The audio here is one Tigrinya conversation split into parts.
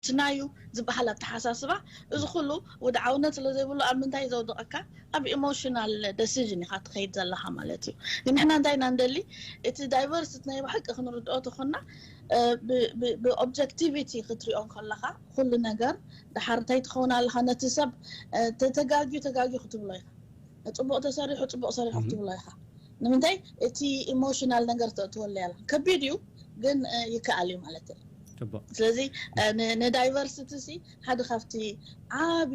ዳይቨርሲቲና እዩ ዝበሃል ኣተሓሳስባ፣ እዚ ኩሉ ውድዓውነት ስለ ዘይብሉ ኣብ ምንታይ ዘውድቐካ? ኣብ ኢሞሽናል ደሲዥን ኢኻ ትኸይድ ዘለኻ ማለት እዩ። ግን ንሕና እንታይ ኢና ንደሊ? እቲ ዳይቨርሲቲ ናይ ብሓቂ ክንርድኦ ተኾንና፣ ብኦብጀክቲቪቲ ክትሪኦ ከለኻ ኩሉ ነገር ድሓር እንታይ ትኸውን ኣለኻ? ነቲ ሰብ ተጋግዩ ተጋግዩ ክትብሎ ኢኻ። ጽቡቕ ተሰሪሑ ጽቡቕ ሰሪሑ ክትብሎ ኢኻ። ንምንታይ? እቲ ኢሞሽናል ነገር ተእትወሉ ያላ ከቢድ እዩ፣ ግን ይከኣል እዩ ማለት እዩ። ስለዚ ንዳይቨርሲቲ ሲ ሓደ ካብቲ ዓቢ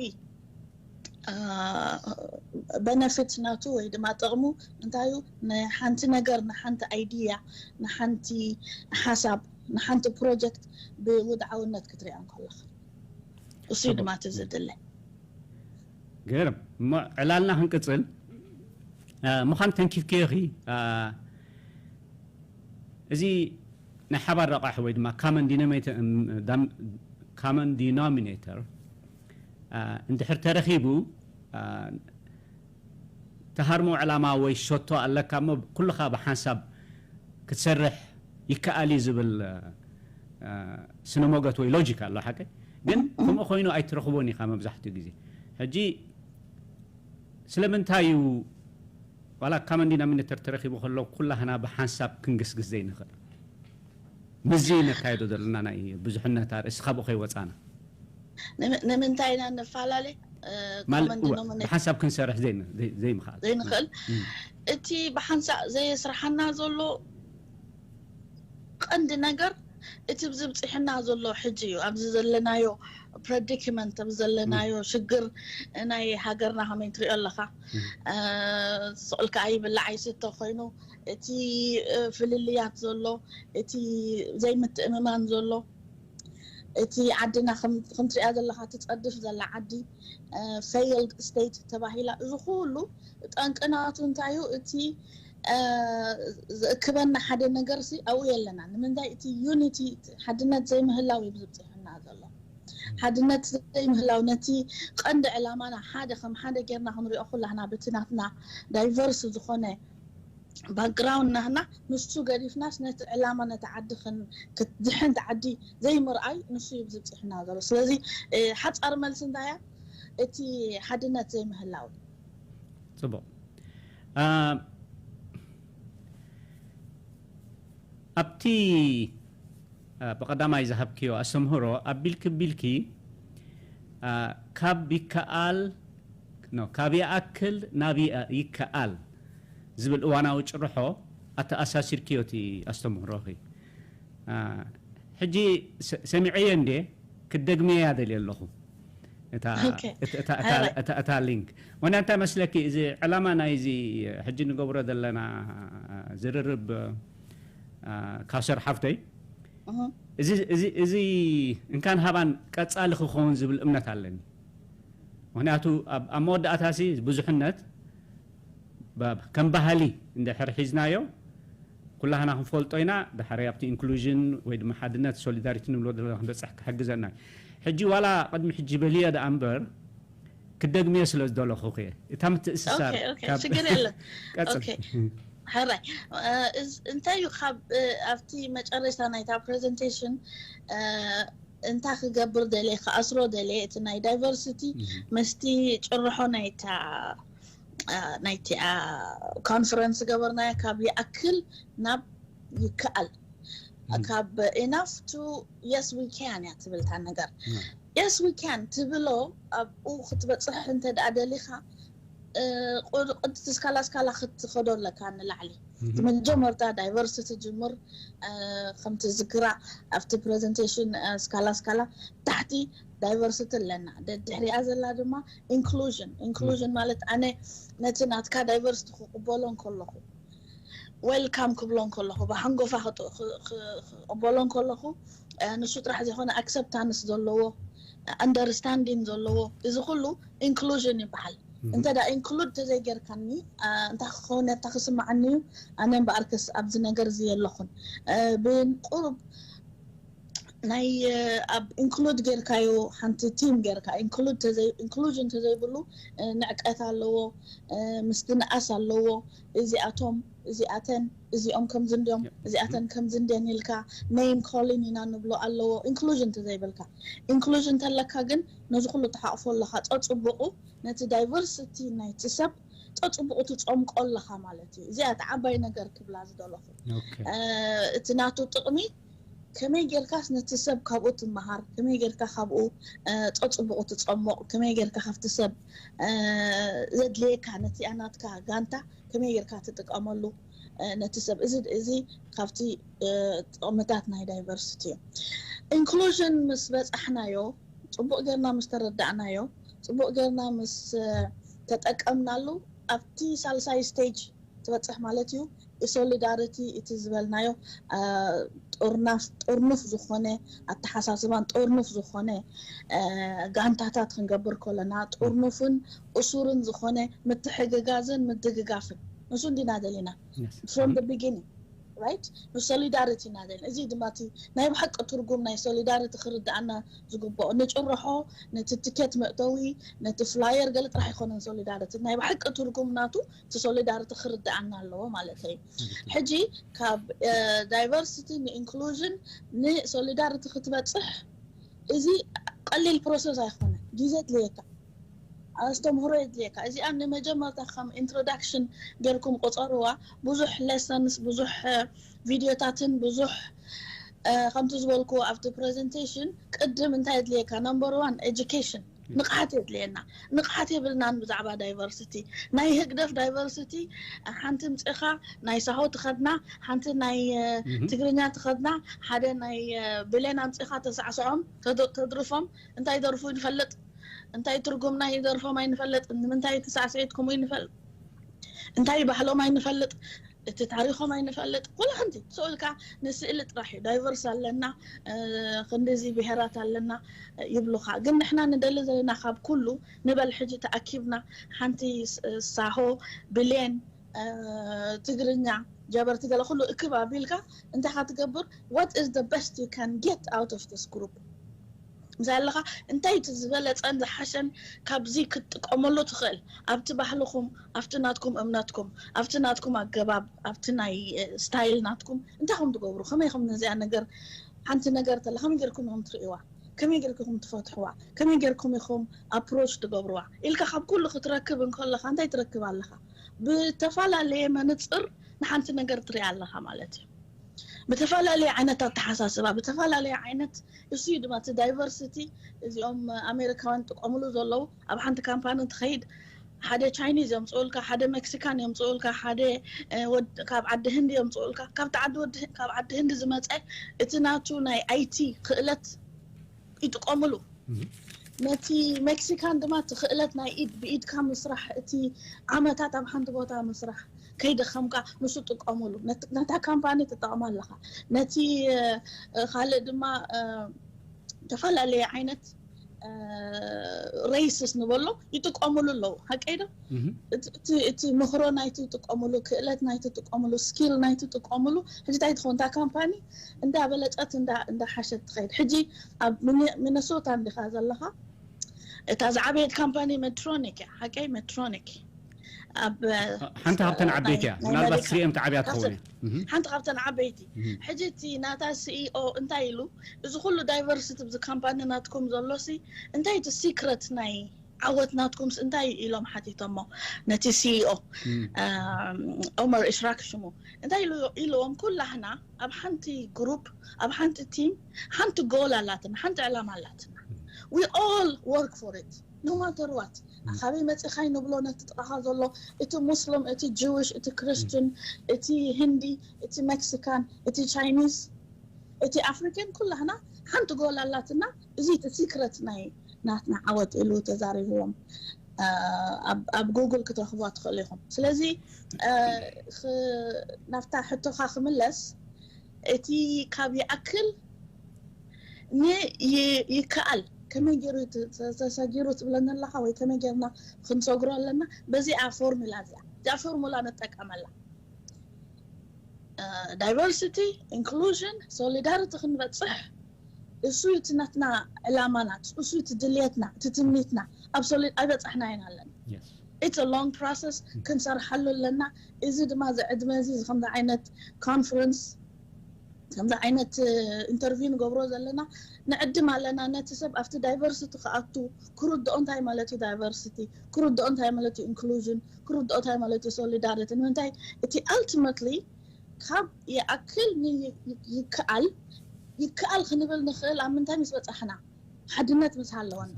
በነፊት ናቱ ወይ ድማ ጥቕሙ እንታይ እዩ? ንሓንቲ ነገር፣ ንሓንቲ ኣይድያ፣ ንሓንቲ ሓሳብ፣ ንሓንቲ ፕሮጀክት ብውድዓውነት ክትሪኦ ከለኻ፣ እሱ እዩ ድማ እቲ ዝድለ። ገርም እሞ ዕላልና ክንቅፅል ምዃን ተንኪፍክዮ ኺ? እዚ ናይ ሓባር ረቋሒ ወይ ድማ ካመን ዲኖሚኔተር እንድሕር ተረኺቡ፣ ተሃርሞ ዕላማ ወይ ሸቶ ኣለካ እሞ ኩልኻ ብሓንሳብ ክትሰርሕ ይከኣል እዩ ዝብል ስነ ሞገት ወይ ሎጂክ ኣሎ። ሓቂ ግን ከምኡ ኮይኑ ኣይትረኽቦን ኢኻ መብዛሕትኡ ግዜ። ሕጂ ስለምንታይ እዩ ዋላ ካመን ዲናሚኔተር ተረኺቡ ከሎ ኩላህና ብሓንሳብ ክንግስግስ ዘይንኽእል? ምዚ ነካየዶ ዘለና ናይ ብዙሕነት ኣርእስቲ ካብኡ ከይወፃና ንምንታይ ኢና ንፈላለ ብሓንሳብ ክንሰርሕ ዘይምኽኣል? ዘይንኽእል? እቲ ብሓንሳብ ዘየስርሓና ዘሎ ቀንዲ ነገር እቲ ብዝብፅሕና ዘሎ ሕጂ እዩ። ኣብዚ ዘለናዮ ፕረዲክመንት፣ ኣብዚ ዘለናዮ ሽግር ናይ ሃገርና ከመይ ትሪኦ ኣለኻ? ስቕልካ ኣይብላዕ ኣይስተ ኮይኑ፣ እቲ ፍልልያት ዘሎ፣ እቲ ዘይምትእምማን ዘሎ፣ እቲ ዓድና ከምትሪኣ ዘለኻ ትፀድፍ ዘላ ዓዲ ፌይልድ ስቴት ተባሂላ፣ እዚ ኩሉ ጠንቅናቱ እንታይ እዩ? እቲ ዘእክበና ሓደ ነገር ሲ ኣብኡ የለና። ንምንታይ? እቲ ዩኒቲ፣ ሓድነት ዘይምህላው እዩ ዝብፅሕና ዘሎ። ሓድነት ዘይምህላው ነቲ ቀንዲ ዕላማና ሓደ ከም ሓደ ጌርና ክንሪኦ ኩላህና በቲ ናትና ዳይቨርስ ዝኾነ ባክግራውንድ ናህና ንሱ ገዲፍናስ ነቲ ዕላማ ነቲ ዓዲ ክትድሕን ዓዲ ዘይምርኣይ ንሱ እዩ ዝብፅሕና ዘሎ። ስለዚ ሓፃር መልሲ እንታይ እያ? እቲ ሓድነት ዘይምህላው። ፅቡቕ። ኣብቲ ብቐዳማይ ዝሃብክዮ ኣስተምህሮ ኣቢልኪ ቢልኪ ካብ ይከኣል ካብ ይኣክል ናብ ይከኣል ዝብል እዋናዊ ጭርሖ ኣተኣሳሲርክዮ እቲ ኣስተምህሮኺ። ሕጂ ሰሚዐዮ እንዴ ክደግመያ ደልየ ኣለኹ እታ ሊንክ። ወና እንታይ መስለኪ፣ እዚ ዕላማ ናይዚ ሕጂ ንገብሮ ዘለና ዝርርብ ካውሰር ሓፍተይ፣ እዚ እንካን ሃባን ቀፃሊ ክኸውን ዝብል እምነት ኣለኒ። ምክንያቱ ኣብ መወዳእታሲ ብዙሕነት ከም ባህሊ እንድሕር ሒዝናዮ ኩላህና ክንፈልጦ ኢና። ድሓረይ ኣብቲ ኢንክሉዥን ወይ ድማ ሓድነት ሶሊዳሪቲ ንብሎ ዘለና ክንበፅሕ ክሕግዘና እዩ። ሕጂ ዋላ ቅድሚ ሕጂ በልዮ ደኣ እምበር ክደግምዮ ስለ ዝደለኹ እየ። እታ ምትእስሳር ሽግር የለን። ሕራይ እንታይ እዩ ካብ ኣብቲ መጨረሽታ ናይታ ፕሬዘንቴሽን እንታይ ክገብር ደልየ ክኣስሮ ደልየ እቲ ናይ ዳይቨርሲቲ መስቲ ጭርሖ ናይታ ናይቲኣ ኮንፈረንስ ገበርናያ ካብ ይኣክል ናብ ይከኣል ካብ enough to yes we can እያ ትብል እታ ነገር። Yes we can ትብሎ ኣብኡ ክትበፅሕ እንተ ደኣ ደሊኻ ቅድቲ ስካላ ስካላ ክትኸዶ ኣለካ ንላዕሊ። እቲ መጀመርታ ዳይቨርሲቲ ጅምር ከምቲ ዝግራ ኣብቲ ፕሬዘንቴሽን ስካላ ስካላ ታሕቲ ዳይቨርሲቲ ኣለና። ድሕሪኣ ዘላ ድማ ኢንክሉዥን። ኢንክሉዥን ማለት ኣነ ነቲ ናትካ ዳይቨርሲቲ ክቕበሎ እንከለኹ ዌልካም ክብሎ እንከለኹ ብሓንጎፋ ክቕበሎ እንከለኹ ንሱ ጥራሕ ዘይኮነ ኣክሰፕታንስ ዘለዎ ኣንደርስታንዲን ዘለዎ እዚ ኩሉ ኢንክሉዥን ይበሃል። እንተ ዳ ኢንክሉድ ተዘይጌርካኒ እንታይ ክኸውን እታ ክስማዓኒ እዩ? ኣነ እምበኣርከስ ኣብዚ ነገር እዚ የለኹን። ብቁሩብ ናይ ኣብ ኢንክሉድ ጌርካዮ ሓንቲ ቲም ጌርካ ኢንክሉድ ኢንክሉዥን ተዘይብሉ ንዕቀት ኣለዎ፣ ምስድንኣስ ኣለዎ። እዚኣቶም እዚኣተን እዚኦም ከምዚ እንድዮም፣ እዚኣተን ከምዚ እንድየን ኢልካ name calling ኢና ንብሎ ኣለዎ። ኢንክሉዥን እንተዘይብልካ፣ ኢንክሉዥን እንተለካ ግን ነዚ ኩሉ ትሓቕፎ ኣለኻ። ጸጽቡቑ ነቲ ዳይቨርሲቲ ናይቲ ሰብ ጸጽቡቑ ትጸምቆ ኣለኻ ማለት እዩ። እዚኣ እቲ ዓባይ ነገር ክብላ ዝደለኹ። እቲ ናቱ ጥቕሚ ከመይ ጌርካስ ነቲ ሰብ ካብኡ ትመሃር፣ ከመይ ጌርካ ካብኡ ጸጽቡቑ ትጸሞቕ፣ ከመይ ጌርካ ካብቲ ሰብ ዘድልየካ ነቲ ኣናትካ ጋንታ ከመይ ጌርካ ትጥቀመሉ ነቲ ሰብ። እዚ እዚ ካብቲ ጥቕምታት ናይ ዳይቨርሲቲ እዩ። ኢንክሉዥን ምስ በጻሕናዮ፣ ጽቡቕ ጌርና ምስ ተረዳእናዮ፣ ጽቡቕ ጌርና ምስ ተጠቀምናሉ፣ ኣብቲ ሳልሳይ ስቴጅ ትበጽሕ ማለት እዩ። ሶሊዳሪቲ፣ እቲ ዝበልናዮ ጥርናፍ ጥርኑፍ ዝኾነ ኣተሓሳስባን ጥርኑፍ ዝኾነ ጋንታታት ክንገብር ከለና፣ ጥርኑፍን እሱርን ዝኾነ ምትሕግጋዝን ምድግጋፍን፣ ንሱ እንዲና ደሊና from the beginning, right? ንሶሊዳሪቲ ኢና ደሊና። እዚ ድማ እቲ ናይ ብሓቂ ትርጉም ናይ ሶሊዳሪቲ ክርድኣና ዝግብኦ። ንጭርሖ፣ ነቲ ትኬት መእተዊ፣ ነቲ ፍላየር ገለ ጥራሕ ኣይኮነን ሶሊዳሪቲ። ናይ ብሓቂ ትርጉም ናቱ እቲ ሶሊዳሪቲ ክርድኣና ኣለዎ ማለት እዩ። ሕጂ ካብ ዳይቨርሲቲ ንኢንክሉዥን ንሶሊዳሪቲ ክትበፅሕ፣ እዚ ቀሊል ፕሮሰስ ኣይኮነን፣ ግዜ ድልየካ፣ ኣስተምህሮ የድልየካ። እዚኣ ንመጀመርታ ከም ኢንትሮዳክሽን ጌርኩም ቆፀርዋ። ብዙሕ ሌሰንስ፣ ብዙሕ ቪድዮታትን ብዙሕ ከምቲ ዝበልኩ ኣብቲ ፕሬዘንቴሽን ቅድም እንታይ የድልየካ? ነምበር ዋን ኤጁኬሽን፣ ንቕሓት የድልየና። ንቕሓት የብልናን ብዛዕባ ዳይቨርሲቲ። ናይ ህግደፍ ዳይቨርሲቲ ሓንቲ ምፅኻ ናይ ሳሆ ትኸድና፣ ሓንቲ ናይ ትግርኛ ትኸድና፣ ሓደ ናይ ብሌን ኣምፅኻ ተሳዕስዖም፣ ተድርፎም። እንታይ ደርፉ ንፈልጥ፣ እንታይ ትርጉም ናይ ደርፎም ኣይንፈልጥ፣ ንምንታይ ተሳዕስዒት ከምኡ ይንፈልጥ፣ እንታይ ባህሎም ኣይንፈልጥ፣ እቲ ታሪኾም ኣይንፈልጥ። ኩሉ ሓንቲ ስእልካ ንስእሊ ጥራሕ እዩ። ዳይቨርስ ኣለና፣ ክንዲዚ ብሄራት ኣለና ይብሉኻ። ግን ንሕና ንደሊ ዘለና ካብ ኩሉ ንበል ሕጂ ተኣኪብና ሓንቲ ሳሆ፣ ብሌን፣ ትግርኛ፣ ጀበርቲ ገለ ኩሉ እክብ ኣቢልካ እንታይ ካ ትገብር? What is the best you can get out of this group? ምስ ኣለኻ እንታይ እቲ ዝበለፀን ዝሓሸን ካብዚ ክትጥቀመሉ ትኽእል ኣብቲ ባህልኹም፣ ኣብቲ ናትኩም እምነትኩም፣ ኣብቲ ናትኩም ኣገባብ፣ ኣብቲ ናይ ስታይል ናትኩም እንታይ ኹም ትገብሩ? ከመይ ኹም ነዚኣ ነገር ሓንቲ ነገር ተላ ከመይ ጌርኩም ኢኹም ትርእይዋ? ከመይ ጌርኩም ኢኹም ትፈትሕዋ? ከመይ ጌርኩም ኢኹም ኣፕሮች ትገብርዋ? ኢልካ ካብ ኩሉ ክትረክብ እንከለኻ እንታይ ትረክብ ኣለኻ? ብተፈላለየ መነፅር ንሓንቲ ነገር ትሪኣ ኣለኻ ማለት እዩ። ብተፈላለየ ዓይነት ኣተሓሳስባ፣ ብተፈላለየ ዓይነት፣ እሱ እዩ ድማ እቲ ዳይቨርሲቲ። እዚኦም ኣሜሪካውያን ጥቀምሉ ዘለዉ። ኣብ ሓንቲ ካምፓኒ እንትኸይድ ሓደ ቻይኒዝ የምፅኡልካ፣ ሓደ ሜክሲካን የምፅኡልካ፣ ሓደ ካብ ዓዲ ህንዲ የምፅኡልካ። ካብቲ ዓዲ ወዲ ካብ ዓዲ ህንዲ ዝመፀ እቲ ናቱ ናይ ኣይቲ ክእለት ይጥቀምሉ። ነቲ ሜክሲካን ድማ እቲ ክእለት ናይ ኢድ ብኢድካ ምስራሕ፣ እቲ ዓመታት ኣብ ሓንቲ ቦታ ምስራሕ ከይደኸምካ ንሱ ጥቀምሉ። ነታ ካምፓኒ ትጠቕማ ኣለኻ። ነቲ ካልእ ድማ ተፈላለየ ዓይነት ሬስስ ንበሎ ይጥቀምሉ ኣለዉ። ሓቀይ ዶ? እቲ ምክሮ ናይቲ ይጥቀምሉ፣ ክእለት ናይቲ ይጥቀምሉ፣ ስኪል ናይቲ ይጥቀምሉ። ሕጂ እንታይ ትኸውን? እታ ካምፓኒ እንዳበለፀት እንዳሓሸት ትኸይድ። ሕጂ ኣብ ሚነሶታ እንዲኻ ዘለኻ፣ እታ ዝዓበየት ካምፓኒ መድትሮኒክ እያ። ሓቀይ መድትሮኒክ ኣብ ሓንቲ ካብተን ዓበይቲ እያ። ምናልባት ስሪኤም ትዓብያ ትኸውን። ሓንቲ ካብተን ዓበይቲ። ሕጂ እቲ ናታ ሲኢኦ እንታይ ኢሉ፣ እዚ ኩሉ ዳይቨርሲቲ ብዚ ካምፓኒ ናትኩም ዘሎ ሲ እንታይ እቲ ሲክረት ናይ ዓወት ናትኩምስ እንታይ ኢሎም ሓቲቶሞ ነቲ ሲኢኦ ኦመር እሽራክ ሽሙ እንታይ ኢልዎም? ኩላህና ኣብ ሓንቲ ግሩፕ፣ ኣብ ሓንቲ ቲም ሓንቲ ጎል ኣላትና፣ ሓንቲ ዕላማ ኣላትና። We all work for it, no matter what. ካበይ መፂኻ ይንብሎ ነቲ ጥቓኻ ዘሎ፣ እቲ ሙስሊም፣ እቲ ጅዊሽ፣ እቲ ክርስትን፣ እቲ ህንዲ፣ እቲ ሜክሲካን፣ እቲ ቻይኒዝ፣ እቲ ኣፍሪካን፣ ኩላህና ሓንቲ ጎል ኣላትና። እዚ እቲ ሲክረት ናይ ናትና ዓወት ኢሉ ተዛሪብዎም። ኣብ ጉግል ክትረኽብዋ ትኽእሉ ኢኹም። ስለዚ ናብታ ሕቶኻ ክምለስ፣ እቲ ካብ ይኣክል ንይከኣል ከመይ ገይሩ ተሰጊሩ ትብለኒ ኣለኻ ወይ ከመይ ገይርና ክንሰግሮ ኣለና? በዚኣ ፎርሙላ እዚኣ እዚኣ ፎርሙላ ንጠቀመላ። ዳይቨርሲቲ፣ ኢንክሉዥን፣ ሶሊዳሪቲ ክንበፅሕ እሱ እቲ ናትና ዕላማና፣ እሱ እቲ ድልየትና፣ እቲ ትምኒትና። ኣብ ሶሊ ኣይበፃሕናዮን ኣለና። It's a long process። ክንሰርሓሉ ኣለና። እዚ ድማ እዚ ዕድመ እዚ ከምዚ ዓይነት ኮንፈረንስ፣ ከምዚ ዓይነት ኢንተርቪው ንገብሮ ዘለና፣ ንዕድም ኣለና ነቲ ሰብ ኣብቲ ዳይቨርሲቲ ክኣቱ፣ ክርድኦ እንታይ ማለት እዩ ዳይቨርሲቲ፣ ክርድኦ እንታይ ማለት እዩ ኢንክሉዥን፣ ክርድኦ እንታይ ማለት እዩ ሶሊዳሪቲ። ንምንታይ እቲ ኣልቲመትሊ ካብ ይኣክል ይከኣል፣ ይከኣል ክንብል ንኽእል ኣብ ምንታይ ምስ በፃሕና፣ ሓድነት ምስ ሃለወና።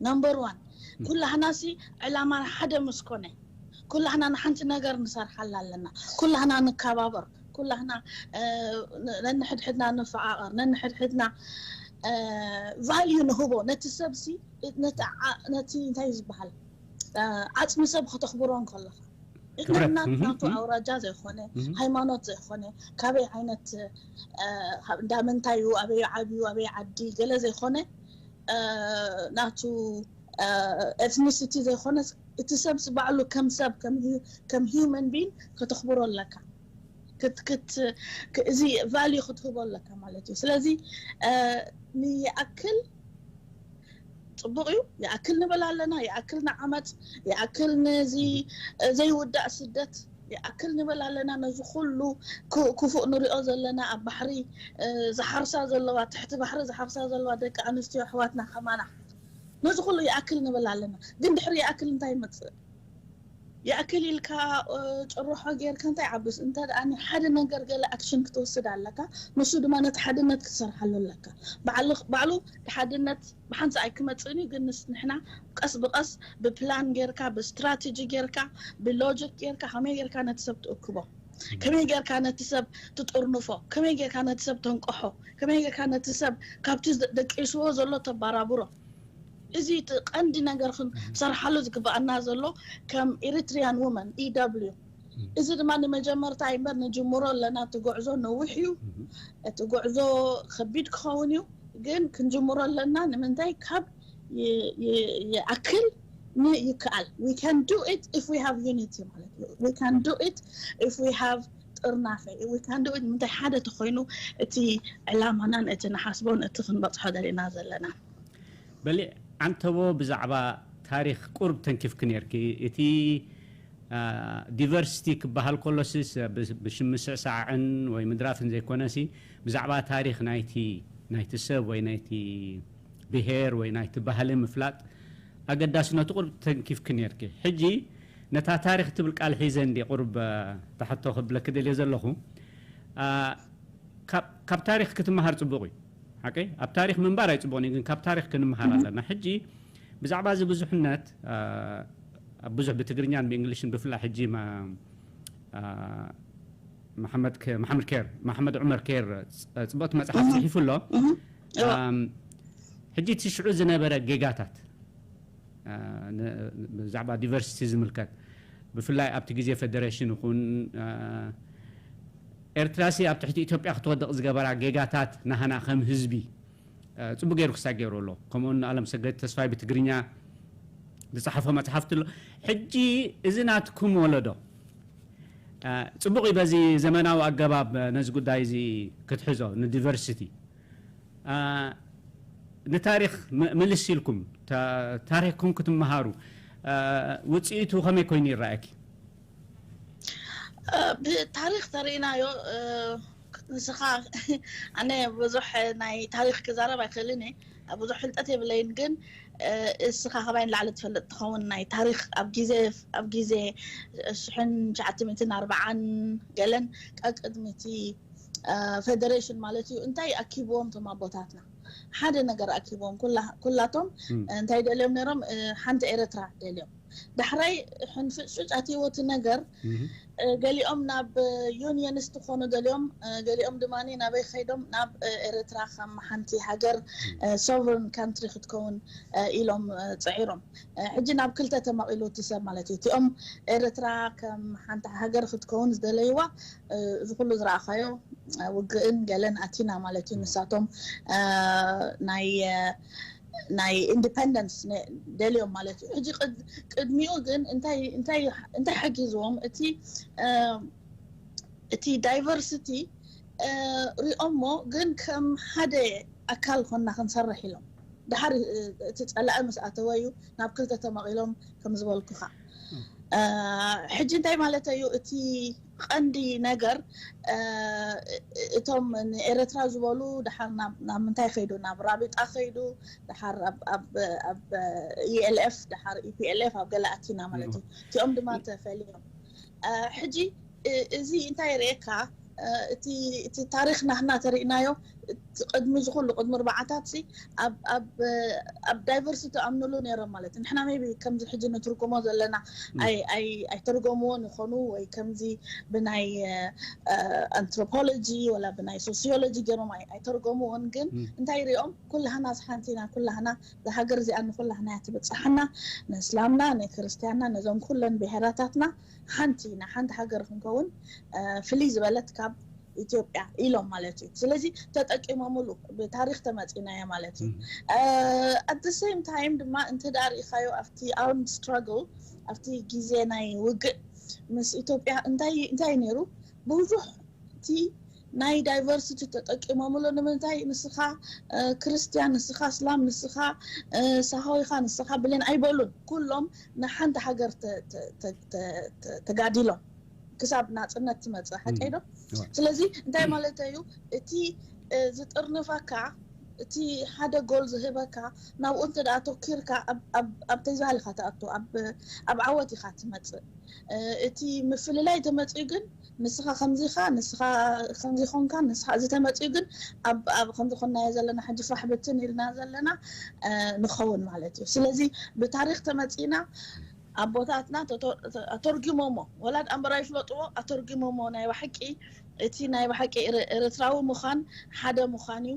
ነምበር ዋን፣ ኩላህና ሲ ዕላማና ሓደ ምስ ኮነ፣ ኩላህና ንሓንቲ ነገር ንሰርሓላ ኣለና። ኩላህና ንከባበር፣ ኩላህና ነንሕድሕድና ንፈቓቐር፣ ነንሕድሕድና ቫልዩ ንህቦ። ነቲ ሰብ ሲ ነቲ እንታይ ዝበሃል ዓፅሚ ሰብ ከተኽብሮ እንከለኻ፣ ናቱ ኣውራጃ ዘይኮነ፣ ሃይማኖት ዘይኮነ፣ ካበይ ዓይነት እንዳ ምንታይ እዩ፣ ኣበይ ዓብዩ፣ ኣበይ ዓዲ ገለ ዘይኮነ፣ ናቱ ኤትኒሲቲ ዘይኮነ፣ እቲ ሰብ ባዕሉ ከም ሰብ ከም ሂውመን ቢን ከተኽብሮ ኣለካ። እዚ ቫልዩ ክትህቦ ኣለካ ማለት እዩ። ስለዚ ንይኣክል ፅቡቕ እዩ። ይኣክል ንብል ኣለና፣ ይኣክል ንዓመፅ፣ ይኣክል ነዚ ዘይውዳእ ስደት ይኣክል ንብል ኣለና። ነዚ ኩሉ ክፉእ ንሪኦ ዘለና፣ ኣብ ባሕሪ ዝሓርሳ ዘለዋ፣ ትሕቲ ባሕሪ ዝሓርሳ ዘለዋ ደቂ ኣንስትዮ ኣሕዋትና ከማና፣ ነዚ ኩሉ ይኣክል ንብል ኣለና። ግን ድሕሪ ይኣክል እንታይ ይመፅእ? ይኣክል ኢልካ ጭርሖ ጌርካ እንታይ ዓብስ? እንተ ደኣ ሓደ ነገር ገለ ኣክሽን ክትወስድ ኣለካ። ንሱ ድማ ነቲ ሓድነት ክትሰርሓሉ ኣለካ። ባዕሉ ሓድነት ብሓንሳእ ኣይክመፅእን እዩ። ግን ንሕና ቀስ ብቀስ ብፕላን ጌርካ፣ ብስትራቴጂ ጌርካ፣ ብሎጂክ ጌርካ፣ ከመይ ጌርካ ነቲ ሰብ ትእክቦ፣ ከመይ ጌርካ ነቲ ሰብ ትጥርንፎ፣ ከመይ ጌርካ ነቲ ሰብ ተንቀሖ፣ ከመይ ጌርካ ነቲ ሰብ ካብቲ ደቂስዎ ዘሎ ተባራብሮ። እዚ እቲ ቀንዲ ነገር ክንሰርሓሉ ዝግበኣና ዘሎ ከም ኤሪትሪያን ውመን ኢደብልዩ። እዚ ድማ ንመጀመርታ እምበር ንጅምሮ ኣለና። እቲ ጉዕዞ ነዊሕ እዩ። እቲ ጉዕዞ ከቢድ ክኸውን እዩ፣ ግን ክንጅምሮ ኣለና። ንምንታይ? ካብ ይኣክል ንይከኣል። We can do it if we have unity ማለት እዩ። We can do it if we have ጥርናፈ። We can do it ንምንታይ? ሓደ ተኮይኑ እቲ ዕላማናን እቲ ንሓስቦን እቲ ክንበፅሖ ደሊና ዘለና። በሊ ዓንተቦ፣ ብዛዕባ ታሪኽ ቁርብ ተንኪፍኪ ነርኪ። እቲ ዲቨርሲቲ ክበሃል ከሎሲ ብሽም ምስዕሳዕን ወይ ምድራፍን ዘይኮነሲ፣ ብዛዕባ ታሪኽ ናይቲ ናይቲ ሰብ ወይ ናይቲ ብሄር ወይ ናይቲ ባህሊ ምፍላጥ ኣገዳስነቱ ቁርብ ተንኪፍኪ ነርኪ። ሕጂ ነታ ታሪኽ ትብል ቃል ሒዘ እንዲ ቁርብ ተሕቶ ክብለኪ ደልየ ዘለኹ። ካብ ታሪኽ ክትመሃር ፅቡቕ እዩ። ሓቀይ ኣብ ታሪኽ ምንባር ኣይፅቡቕን እዩ፣ ግን ካብ ታሪኽ ክንመሃር ኣለና። ሕጂ ብዛዕባ እዚ ብዙሕነት ብዙሕ ብትግርኛን ብእንግሊሽን ብፍላይ ሕጂ መሓመድ ኬር፣ መሓመድ ዑመር ኬር ፅብቕቲ መፅሓፍ ፅሒፉ ኣሎ። ሕጂ እቲ ሽዑ ዝነበረ ጌጋታት ብዛዕባ ዲቨርሲቲ ዝምልከት ብፍላይ ኣብቲ ግዜ ፌደሬሽን ይኹን ኤርትራሲ ኣብ ትሕቲ ኢትዮጵያ ክትወድቕ ዝገበራ ጌጋታት ናህና ከም ህዝቢ ፅቡቅ ገይሩ ክሳብ ገይሩ ኣሎ። ከምኡውን ንኣለም ሰገድ ተስፋይ ብትግርኛ ዝፀሓፎ መፅሓፍቲ ኣሎ። ሕጂ እዚ ናትኩም ወለዶ ፅቡቅ እዩ በዚ ዘመናዊ ኣገባብ ነዚ ጉዳይ እዚ ክትሕዞ ንዲቨርሲቲ ንታሪክ ምልስ ኢልኩም ታሪክኩም ክትመሃሩ ውፅኢቱ ከመይ ኮይኑ ይረኣየኪ? ብታሪክ ተሪኢናዮ ንስኻ ኣነ ብዙሕ ናይ ታሪክ ክዛረብ ኣይክእልን እየ። ብዙሕ ፍልጠት የብለይን፣ ግን እስኻ ካባይ ንላዕሊ ትፈልጥ ትኸውን። ናይ ታሪክ ኣብ ግዜ ኣብ ግዜ ሽሕን ትሽዓተ ሚእትን ኣርባዓን ገለን ቀቅድሚቲ ፌደሬሽን ማለት እዩ። እንታይ ኣኪብዎም እቶም ኣቦታትና? ሓደ ነገር ኣኪብዎም። ኩላቶም እንታይ ደልዮም ነይሮም? ሓንቲ ኤረትራ ደልዮም። ዳሕራይ ሕንፍጭፍጭ ኣትይዎ እቲ ነገር። ገሊኦም ናብ ዩኒየንስት ክኾኑ ደልዮም፣ ገሊኦም ድማ ናበይ ከይዶም ናብ ኤረትራ ከም ሓንቲ ሃገር ሶቨርን ካንትሪ ክትከውን ኢሎም ፅዒሮም። ሕጂ ናብ ክልተ ተመቒሉ እቲ ሰብ ማለት እዩ። እቲኦም ኤረትራ ከም ሓንቲ ሃገር ክትከውን ዝደለይዋ እዚ ኩሉ ዝረኣኻዮ ውግእን ገለን ኣቲና ማለት እዩ። ንሳቶም ናይ ናይ ኢንዲፐንደንስ ደልዮም ማለት እዩ። ሕጂ ቅድሚኡ ግን እንታይ እንታይ እንታይ ሓጊዝዎም? እቲ እቲ ዳይቨርሲቲ ሪኦሞ ግን ከም ሓደ ኣካል ኮና ክንሰርሕ ኢሎም ድሓር እቲ ፀላኢ ምስ ኣተወ እዩ ናብ ክልተ ተመቒሎም ከም ዝበልኩኻ። ሕጂ እንታይ ማለት እዩ እቲ ቀንዲ ነገር? እቶም ንኤረትራ ዝበሉ ድሓር ናብ ምንታይ ከይዱ? ናብ ራቢጣ ከይዱ፣ ድሓር ኣብ ኢኤልኤፍ፣ ድሓር ኢፒኤልኤፍ ኣብ ገለ ኣቲና ማለት እዩ። እቲኦም ድማ ተፈልዮም። ሕጂ እዚ እንታይ የርእየካ? እቲ ታሪኽ ናህና ተሪእናዮ ቅድሚ ዝኩሉ ቅድሚ ኣርባዓታት ኣብ ዳይቨርሲቲ ኣምንሉ ነይሮም ማለት እዩ። ንሕና ቢ ከምዚ ሕጂ ንትርጉሞ ዘለና ኣይተርጎምዎን ይኾኑ ወይ ከምዚ ብናይ ኣንትሮፖሎጂ ወላ ብናይ ሶሲዮሎጂ ገይሮም ኣይተርጎምዎን። ግን እንታይ ሪኦም? ኩላህና ዝሓንቲ ኢና፣ ኩላህና ዝሃገር እዚኣ ንኩላህና እያ ትብፅሓና፣ ንእስላምና ንክርስትያንና ነዞም ኩለን ብሄራታትና ሓንቲ ኢና፣ ሓንቲ ሃገር ክንከውን ፍልይ ዝበለት ካብ ኢትዮጵያ ኢሎም ማለት እዩ። ስለዚ ተጠቂሞምሉ፣ ብታሪክ ተመፂናዮ ማለት እዩ። ኣት ሰም ታይም ድማ እንተ ዳ ርኢኻዮ ኣብቲ ኣርምድ ስትራግል ኣብቲ ግዜ ናይ ውግእ ምስ ኢትዮጵያ እንታይ እንታይ ነይሩ? ብዙሕ እቲ ናይ ዳይቨርሲቲ ተጠቂሞምሉ። ንምንታይ ንስኻ ክርስትያን፣ ንስኻ እስላም፣ ንስኻ ሳሆይኻ፣ ንስኻ ብሌን ኣይበሉን። ኩሎም ንሓንቲ ሃገር ተጋዲሎም ክሳብ ናፅነት ትመፅእ ሓቀይ ዶ? ስለዚ እንታይ ማለት እዩ? እቲ ዝጥርንፈካ፣ እቲ ሓደ ጎል ዝህበካ፣ ናብኡ እንተ ኣተኪርካ ኣብተይ ዝበሃል ኢኻ ትኣቱ፣ ኣብ ዓወት ኢኻ ትመፅእ። እቲ ምፍልላይ ተመፅኡ ግን ንስኻ ከምዚኻ፣ ንስኻ ከምዚ ኾንካ፣ ንስኻ እዚ ተመፅኡ ግን ኣብ ከምዚ ኾንናዮ ዘለና ሕጂ ፋሕ ብትን ኢልና ዘለና ንኸውን ማለት እዩ። ስለዚ ብታሪክ ተመፂና ኣቦታትና ኣተርጊሞሞ፣ ወላ ኣምበራ ይፍለጥዎ፣ ኣተርጊሞሞ ናይ ብሓቂ እቲ ናይ ብሓቂ ኤርትራዊ ምዃን ሓደ ምዃን እዩ።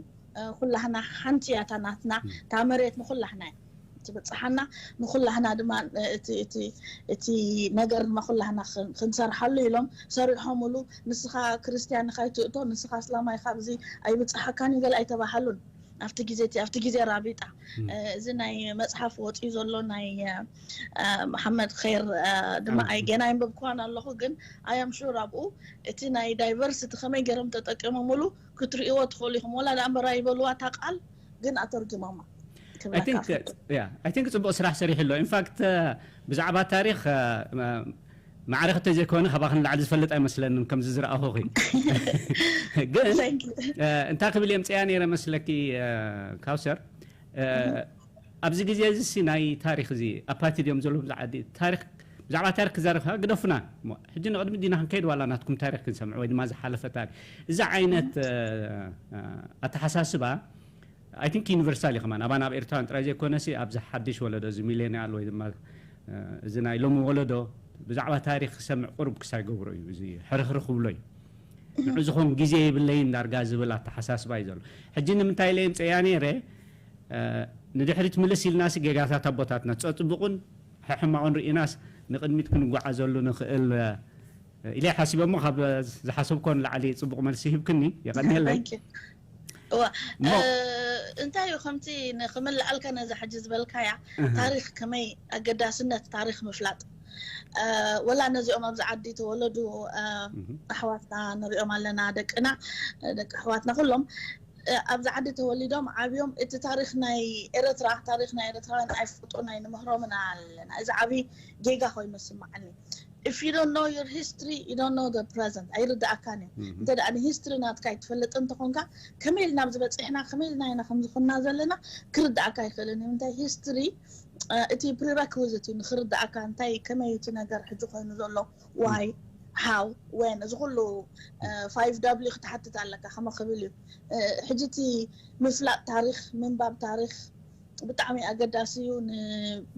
ኩላህና ሓንቲ እያ እታ ናትና፣ እታ መሬት ንኩላህና እያ ትብፅሓና፣ ንኩላህና ድማ እቲ ነገር ድማ ኩላህና ክንሰርሓሉ ኢሎም ሰሪሖምሉ። ንስኻ ክርስትያን ንኻይትእቶ፣ ንስኻ እስላማይ ካብዚ ኣይብፅሓካን እዩ ገለ ኣይተባሃሉን። ኣብቲ ግዜ ኣብቲ ግዜ ራቢጣ እዚ ናይ መፅሓፍ ወፂኡ ዘሎ ናይ መሓመድ ኸይር ድማ ኣይ ገና ይንበብክዋን ኣለኹ፣ ግን ኣያም ሹር ኣብኡ እቲ ናይ ዳይቨርሲቲ ከመይ ገይሮም ተጠቂሞምሉ ክትርእይዎ ትኽእሉ ኢኹም። ወላ ደኣ እምበራ ይበልዋ እታ ቃል ግን ኣተርጊሞማ ክብለካ። I think ጽቡቕ ስራሕ ሰሪሑ ኣሎ። ኢንፋክት ብዛዕባ ታሪኽ ማዕረ ክተ ዘይኮነ ካባኺ ንላዕሊ ዝፈልጥ ኣይመስለንን ከምዚ ዝረኣኹኺ። ግን እንታይ ክብል እየ ምፅያ ነይረ መስለኪ ካውሰር? ኣብዚ ግዜ እዚ ሲ ናይ ታሪኽ እዚ ኣፓርትድ እዮም ዘለዉ ብዙሕ ዓዲ። ብዛዕባ ታሪኽ ክዛረብ ከዓ ግደፉና። ሕጂ ንቕድሚ ዲና ክንከይድ ዋላ ናትኩም ታሪኽ ክንሰምዕ ወይ ድማ ዝሓለፈ ታሪኽ? እዚ ዓይነት ኣተሓሳስባ I think ዩኒቨርሳል እዩ ከማን ኣባና ኣብ ኤርትራን ጥራይ ዘይኮነሲ ኣብዚ ሓድሽ ወለዶ እዚ ሚሌኒያል ወይ ድማ እዚ ናይ ሎሚ ወለዶ ብዛዕባ ታሪኽ ክሰምዕ ቁሩብ ክሳይ ገብሮ እዩ። እዚ ሕርኽርኽ ክብሎ እዩ። ንዑ ዝኾን ግዜ የብለይን ዳርጋ ዝብል ኣተሓሳስባ እዩ ዘሎ። ሕጂ ንምንታይ ኢለ የምፅእያ ነይረ ንድሕሪት ምልስ ኢልናሲ ጌጋታት ኣቦታትና ፀፅቡቑን ሕሕማቑን ርኢናስ ንቕድሚት ክንጓዓዘሉ ንኽእል ኢለ ሓሲበ እሞ ካብ ዝሓሰብኮ ንላዕሊ ፅቡቕ መልሲ ሂብክኒ። የቐንየለይ። እዋ እንታይ እዩ ከምቲ ንክምልኣልካ ነዛ ሕጂ ዝበልካያ ታሪክ ከመይ ኣገዳስነት ታሪክ ምፍላጥ ወላ ነዚኦም ኣብዚ ዓዲ ተወለዱ ኣሕዋትና ንሪኦም ኣለና፣ ደቅና ደቂ ኣሕዋትና ኩሎም ኣብዚ ዓዲ ተወሊዶም ዓብዮም እቲ ታሪክ ናይ ኤረትራ ታሪክ ናይ ኤረትራውያን ኣይፈልጡን ኣይንምህሮምን ኣለና። እዚ ዓብዪ ጌጋ ኮይኑ ይስምዓኒ። If you don't know your history, you don't know the present. ኣይርዳእካን እዩ። እንተ ደኣ ንሂስትሪ ናትካ ኣይትፈልጥ እንተኾንካ ከመይ ኢልና ኣብዚ በፂሕና ከመይ ኢልና ኢና ከምዚ ኮንና ዘለና ክርዳእካ ኣይክእልን እዩ። እንታይ ሂስትሪ እቲ prerequisite እዩ ንክርዳእካ እንታይ ከመይ እቲ ነገር ሕጂ ኮይኑ ዘሎ why how when እዚ ኩሉ five w ክትሓትት ኣለካ ከመ ክብል እዩ። ሕጂ እቲ ምፍላጥ ታሪክ ምንባብ ታሪክ ብጣዕሚ ኣገዳሲ እዩ።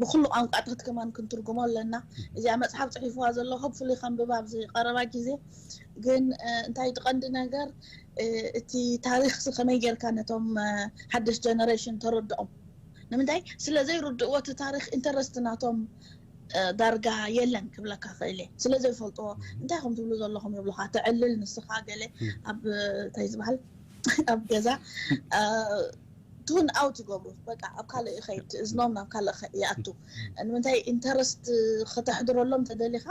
ብኩሉ ቋንቋታት ከማን ክንትርጉሞ ኣለና። እዚኣ መፅሓፍ ፅሒፍዋ ዘሎ hopefully ከንብባ ኣብዚ ቀረባ ግዜ። ግን እንታይ እቲ ቀንዲ ነገር እቲ ታሪክ ከመይ ጌርካ ነቶም ሓደሽ generation ተረድኦም? ንምንታይ ስለ ዘይርድእዎ እቲ ታሪክ interest ናቶም ዳርጋ የለን ክብለካ ክእል እየ። ስለ ዘይፈልጥዎ እንታይ ከም ትብሉ ዘለኹም ይብሉካ። ተዕልል ንስኻ ገለ ኣብ እንታይ ዝበሃል ኣብ ገዛ tune out ይገብሩ። በቃ ኣብ ካልእ ይኸይድ እዝኖም ናብ ካልእ ይኣቱ። ንምንታይ interest ከተሕድረሎም ተደሊኻ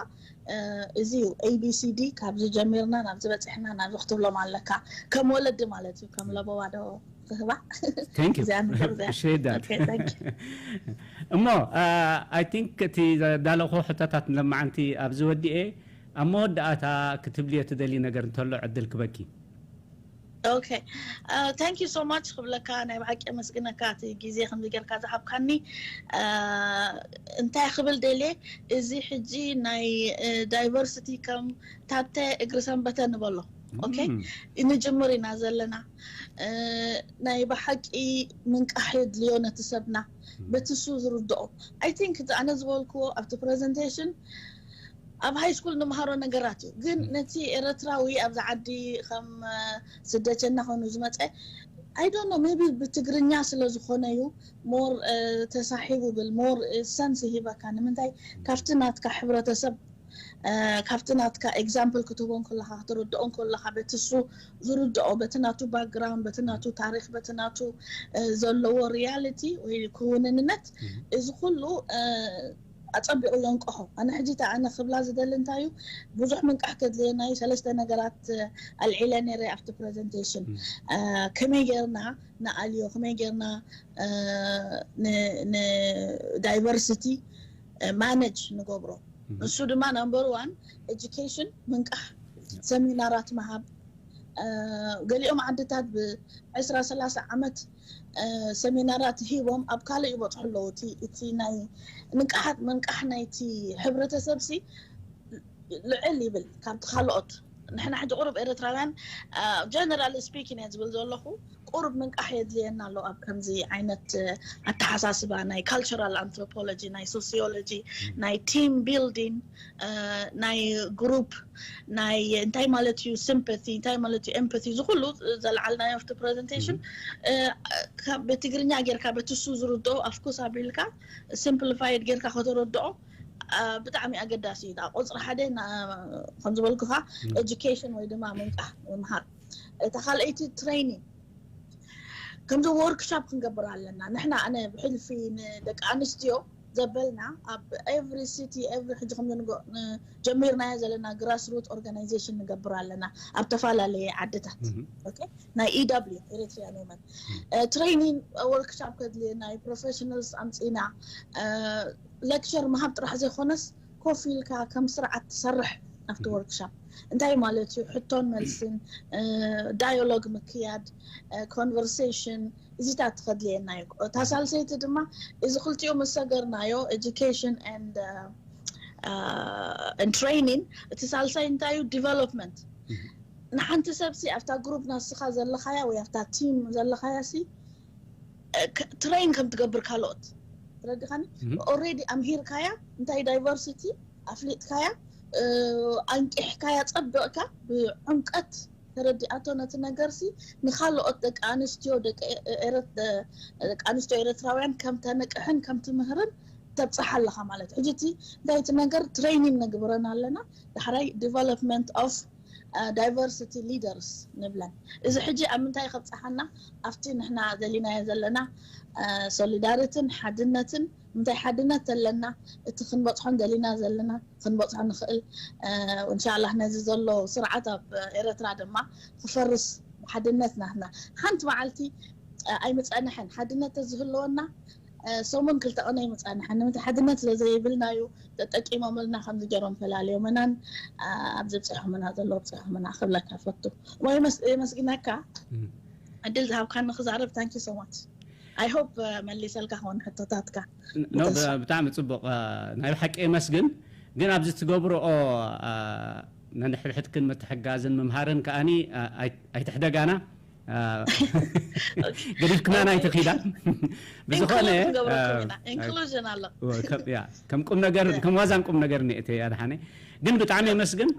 እዚ እዩ ኤቢሲዲ ካብዚ ጀሚርና ናብዚ በፂሕና ናብዚ ክትብሎም ኣለካ። ከም ወለዲ ማለት እዩ ከም ለበዋ ዶ ክህባ Thank you. እዚኣ ነገር እዚኣ Appreciate that. Okay, thank you. እሞ I think እቲ ዘዳለኹ ሕቶታት ንለማዓንቲ ኣብዚ ወዲኤ ኣብ መወዳእታ ክትብልዮ ትደሊ ነገር እንተሎ ዕድል ክበኪ። Okay, uh, thank you so much ክብለካ ናይ ብሓቂ ኣመስግነካ እቲ ግዜ ከምዚ ጌርካ ዝሃብካኒ። Uh, እንታይ ክብል ደልየ፣ እዚ ሕጂ ናይ diversity ከም ታተ እግሪ ሰንበተ ንበሎ። Okay, ንጅምር ኢና ዘለና። Uh, ናይ ብሓቂ ምንቃሕ የድልዮ ነቲ ሰብና በትሱ ዝርድኦ። I think እቲ ኣነ ዝበልክዎ ኣብቲ presentation ኣብ high school ንምሃሮ ነገራት እዩ፣ ግን ነቲ ኤረትራዊ ኣብዚ ዓዲ ከም ስደተኛ ኮይኑ ዝመፀ፣ I don't know, maybe ብትግርኛ ስለ ዝኾነ እዩ more ተሳሒቡ ብል፣ more sense ይሂበካ። ንምንታይ? ካብቲ ናትካ ሕብረተሰብ፣ ካብቲ ናትካ example ክትህቦ እንከለኻ፣ ክትርድኦ እንከለኻ፣ በቲ እሱ ዝርድኦ፣ በቲ ናቱ background፣ በቲ ናቱ ታሪኽ፣ በቲ ናቱ ዘለዎ reality ወይ ክውንንነት፣ እዚ ኩሉ ኣጸቢቑ የንቅሖ። ኣነ ሕጂ እታ ኣነ ክብላ ዝደሊ እንታይ እዩ፣ ብዙሕ ምንቃሕ ከድልየና እዩ። ሰለስተ ነገራት ኣልዒለ ነይረ ኣብቲ presentation። ከመይ ጌርና ንኣልዮ፣ ከመይ ጌርና ን diversity manage ንገብሮ። እሱ ድማ number one education፣ ምንቃሕ፣ ሰሚናራት ምሃብ። ገሊኦም ዓድታት ብዕስራ ሰላሳ ዓመት ሰሚናራት ሂቦም ኣብ ካልእ ይበፅሑ ኣለዉ። እቲ ናይ ንቅሓት ምንቃሕ ናይቲ ሕብረተሰብ ሲ ልዕል ይብል ካብቲ ካልኦት። ንሕና ሕጂ ቁሩብ ኤርትራውያን፣ generally speaking እየ ዝብል ዘለኹ፣ ቁሩብ ምንቃሕ የድልየና ኣሎ ኣብ ከምዚ ዓይነት ኣተሓሳስባ ናይ cultural anthropology፣ ናይ sociology፣ ናይ team building፣ ናይ group፣ ናይ እንታይ ማለት እዩ sympathy፣ እንታይ ማለት እዩ empathy፣ ዝኩሉ ዘልዓልናዮ ኣብቲ presentation ብትግርኛ ጌርካ በትሱ ዝርድኦ ኣፍኩስ ኣቢልካ simplified ጌርካ ከተረድኦ ብጣዕሚ ኣገዳሲ እዩ። ቁፅሪ ሓደ ከም ዝበልኩኻ education ወይ ድማ ምንቃሕ ምምሃር። እታ ካልኣይቲ training፣ ከምዚ workshop ክንገብር ኣለና። ንሕና ኣነ ብሕልፊ ንደቂ ኣንስትዮ ዘበልና ኣብ every city every ሕጂ ከም ጀሚርናዮ ዘለና grassroot organization ንገብር ኣለና ኣብ ተፈላለየ ዓድታት። ናይ E W፣ Eritrean Women፣ training workshop ከድልየና፣ ናይ professionals ኣምፂና lecture ምሃብ ጥራሕ ዘይኮነስ ኮፍ ኢልካ ከም ስርዓት ትሰርሕ ኣብቲ workshop። እንታይ ማለት እዩ? ሕቶን መልስን፣ dialogue ምክያድ፣ conversation፣ እዚታት ከድልየና እዩ። እታ ሳልሰይቲ ድማ እዚ ክልቲኡ ምስ ሰገርናዮ፣ education and training፣ እቲ ሳልሳይ እንታይ እዩ? Development። ንሓንቲ ሰብ ሲ ኣብታ group ናስኻ ዘለኻያ ወይ ኣብታ team ዘለኻያ ሲ train ከም ትገብር ካልኦት፣ ተረዲኻኒ? Already ኣምሂርካያ፣ እንታይ diversity ኣፍሊጥካያ፣ ኣንቂሕካያ፣ ጸብቕካ ብዕምቀት ተረዲኣቶ ነቲ ነገር ሲ ንኻልኦት ደቂ ኣንስትዮ ደቂ ኣንስትዮ ኤርትራውያን ከም ተንቅሕን ከም ትምህርን ተብጽሓ ኣለኻ ማለት። ሕጂ እቲ እንታይ እቲ ነገር training ነግብረን ኣለና። ዳሕራይ development of diversity leaders ንብለን። እዚ ሕጂ ኣብ ምንታይ ከብጽሓና? ኣብቲ ንሕና ደሊናዮ ዘለና solidarity ን ሓድነትን፣ ምንታይ ሓድነት ዘለና፣ እቲ ክንበጽሖን ደሊና ዘለና ክንበጽሖ ንኽእል። እንሻላህ ነዚ ዘሎ ስርዓት ኣብ ኤረትራ ድማ ክፈርስ ሓድነት ናትና። ሓንቲ መዓልቲ ኣይምጸንሐን ሓድነት ተዝህልወና ሰሙን ክልተ ቀን ኣይምጸንሐን። ንምንታይ ሓድነት ስለ ዘይብልና እዩ። ተጠቂሞምልና ከምዚ ገይሮም ፈላልዮምናን ኣብዚ ብጽሑምና ዘሎ ብጽሑምና ክብለካ ፈቱ። ወይ የመስግነካ ዕድል ዝሃብካኒ ክዛረብ። Thank you so much. I hope መሊሰልካ ክኾን ሕቶታትካ። ብጣዕሚ ጽቡቕ፣ ናይ ብሓቂ የመስግን። ግን ኣብዚ ትገብርኦ ነንሕድሕድክን ምትሕጋዝን ምምሃርን ከኣኒ ኣይትሕደጋና። ገዲፍክና ናይ ትኺዳ ብዝኾነ inclusion ኣሎ። ከም ቁም ነገር ከም ዋዛን ቁም ነገር ኒእተ ኣድሓነ። ግን ብጣዕሚ የመስግን።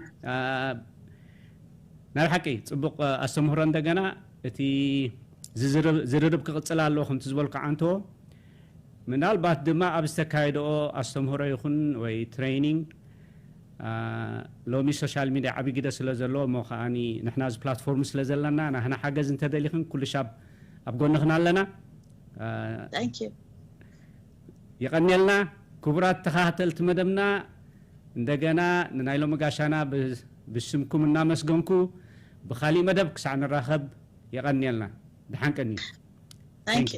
ናይ ሓቂ ጽቡቕ ኣስተምህሮ። እንደገና እቲ ዝርርብ ክቕጽል ኣለዎ ከምቲ ዝበልኩ ዓንቶ። ምናልባት ድማ ኣብ ዝተካየደኦ ኣስተምህሮ ይኹን ወይ training ሎሚ social media ዓቢ ግደ ስለ ዘለዎ እሞ ከዓኒ ንሕና እዚ platform ስለ ዘለና ናህና ሓገዝ እንተደሊኽን ኩሉ ሻብ ኣብ ጎንኽን ኣለና። Thank you። የቐንየልና ክቡራት ተኸታተልቲ መደብና። እንደገና ንናይ ሎሚ ጋሻና ብስምኩም እናመስገንኩ ብኻሊእ መደብ ክሳዕ ንራኸብ የቐንየልና። ደሓን ቀንዩ። Thank you.